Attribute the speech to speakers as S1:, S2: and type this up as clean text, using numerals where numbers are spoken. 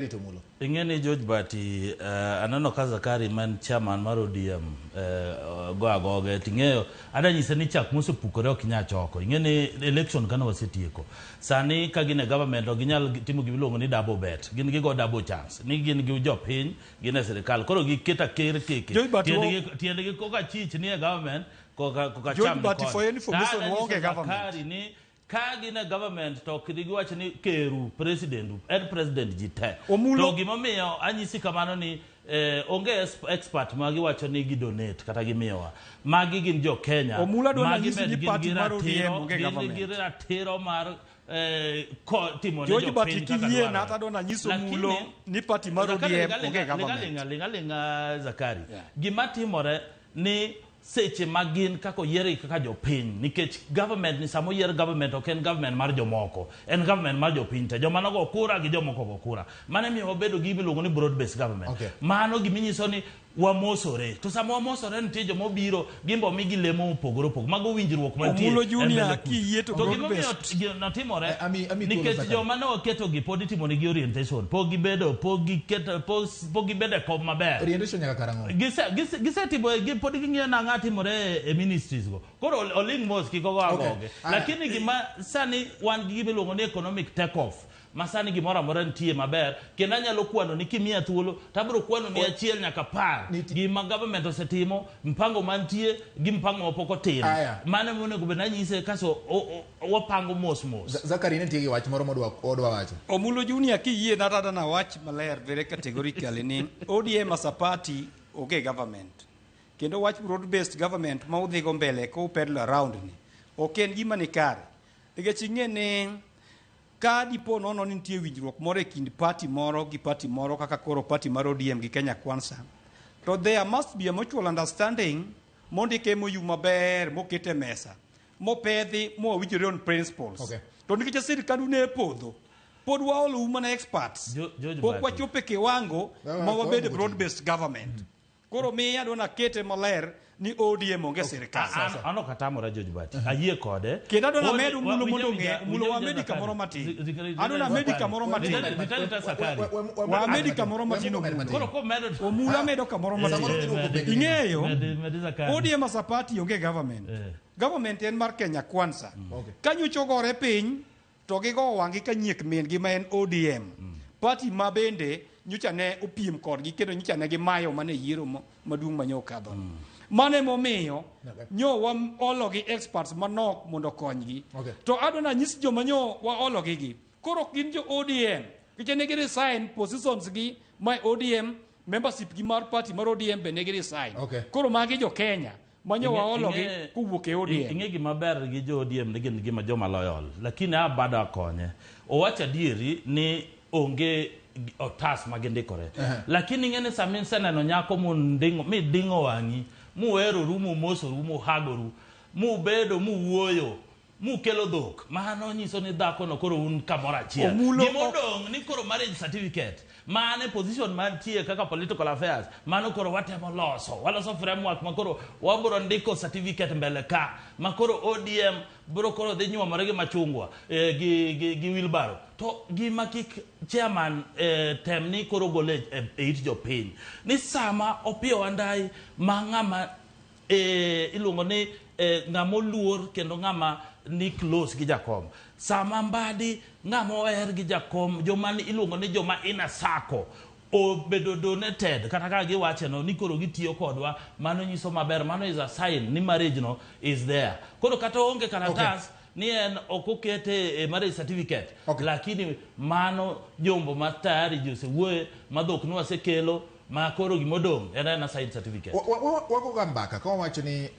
S1: Rito mulo.
S2: Ing'e ni George Bati, aneno ka Zakari man chairman mar ODM go agoge ting'eyo ada nyise ni chak mosepukore ok inyal choko. Ing'e ni election kane wasetieko. Sani ka gin e government ok ginyal timo gima iluongo ni double bet. Gin gigo double chance. Ni gin gi jopiny, gin e sirikal. Koro giketo aker keke.
S3: George Bati
S2: Tiendgi koka chich ni e government koka koka
S3: George
S2: cham ni
S3: Bati,
S2: koni.
S3: for your information,
S2: To ada
S3: waonge
S2: nyiso
S3: government.
S2: Zakari ni ka gin e government to ok giwach ni keru president en president ji te.
S3: Omulo-
S2: To gimomiyo anyisi kamano ni onge expert ma giwacho ni gidonate kata gimiyowa. Magi gin jo Kenya.
S3: Omulo adwa
S2: Magi
S3: nanyisi
S2: bed
S3: ni
S2: gin
S3: party
S2: gi
S3: mar ODM
S2: ratiro-
S3: onge
S2: gin
S3: government.
S2: gi ratiro mar timo ne
S3: George
S2: jopiny
S3: Bati
S2: kaka
S3: kiyie
S2: dwarore.
S3: na to adwa nanyiso
S2: Lakini-
S3: Mulo ni party mar
S2: Zakari,
S3: ODM
S2: linga-
S3: onge
S2: linga-
S3: government.
S2: linga- linga- linga, Zakari.
S3: Yeah.
S2: Gima timore ni seche ma gin kaka oyiergi kaka jopiny nikech government ni sama oyier government ok en government mar jomoko en government mar jopiny te joma nogo kura gi jomoko go kura mano emiyo wabedo gi gima iluongo ni broad based government mano giminyiso ni wamosore to sama wamosore nitie joma obiro gin be omigi lemo mopogore opogore mago winjruok mantie
S3: Omulo
S2: e
S3: Junior,
S2: mbele kucho.
S3: kiyie to
S2: to
S3: broad
S2: gimomiyo
S3: based.
S2: notimore
S1: Ami thuolo,
S2: nikech
S1: Zakari.
S2: joma ne waketogi pod itimonegi orientation pok gibedo pok giketo pok gibedo e kom maber
S1: Orientation nyaka karang'o?
S2: Gisetimo pod ging'iyo nang'a timore e ministries go koro oling mos kik ogo agoge lakini gima sani wan gi gima iluongo ni economic take off ma sani gimoro amora nitie maber kendo anyalo kwano ni kimiya thuolo to abiro kwano ni achiel nyaka par gima government osetimo mpango mantie gi mpango mapok otim
S1: Aya.
S2: mano emonego bed nanyise kaso wapango mos mos
S1: Zakari ne nitie gi wach moro modwa odwa wacho.
S3: Omulo Junior kiyie na tadana wach maler very categorically ni ODM as a party onge government. Kendo wach broad based government ma udhigo mbele ka upeddle around ni ok en gima ni kare. Nikech ing'e ni ka dipo nono ni nitie winjruok moro e kind party moro gi party moro kaka koro party mar ODM gi Kenya Kwanza to there must be a mutual understanding mondike MOU maber moket e mesa mopedhi mowinjore on principles. To nikech sirkandu ne podho pod waolo mana experts
S2: George
S3: pok
S2: Bati.
S3: wachopo e kiwango ma wabede broad based government koro miya adwa nakete maler ni ODM onge sirikal
S2: An ok atamora George Bati ayie kode
S3: Kendo adwa named
S2: Omulo
S3: Omulo mondo ong'e, Omulo wamedi kamoro matin. Adwa namedi kamoro matin. Wamedi kamoro matin Omulo.
S2: Koro komedo
S3: Omulo amedo kamoro matin. Ing'eyo ODM as a party onge government. Government en mar Kenya Kwanza. Ka nyocha ogore piny to gigo wang'gi ka nyiek min gi ma en ODM. Party ma bende nyocha ne opiem kodgi kendo nyocha ne gimayo mana e yiero maduong' ma nyo okadho. Mano emomiyo nyo waolo gi experts manok mondo okonygi. To adwa nanyis joma nyo waolo gi gi. Koro ok gin jo ODM. Nikech ne gi resign positions gi ma ODM membership gi mar party mar ODM be ne gi resign. Koro magi jo Kenya ma nyo waolo gi kowuok e ODM.
S2: Ing'e gima ber gi jo ODM ni gin gima joma loyal lakini a bada konye owacho adieri ni onge otas ma gindikore lakini ing'e ni sama iseneno nyako munding'o miding'o wang'i muheroru mumosoru muhagoru mubedo muwuoyo mukelo dhok mano nyiso ni dhako no koro un kamoro achiel
S3: Omulo
S2: gimodong' ni koro marriage certificate mane position mantie kaka political affairs mano koro watemo loso waloso framework ma koro wabiro ndiko certificate mbele ka ma koro ODM biro koro dhi nyuomore gi machungwa gi wheelbarrow to gima kik chairman tem ni koro gole e it jopiny ni sama Opiyo Wandayi ma ng'ama iluongo ni ng'ama oluor kendo ng'ama ni close gi jakom sama Mbadi ng'ama oher gi jakom joma iluongo ni joma inner circle obedo donated kata kaka giwache no ni koro gitiyo kodwa mano nyiso maber mano is a sign ni marriage no is there koro kata onge kalatas ni en ok okete e marriage certificate lakini mano jombo ma tayari ji osewuoye ma dhok nwasekelo ma koro gimodong' en ena sign certificate
S1: Wagoga mbaka ka wawacho ni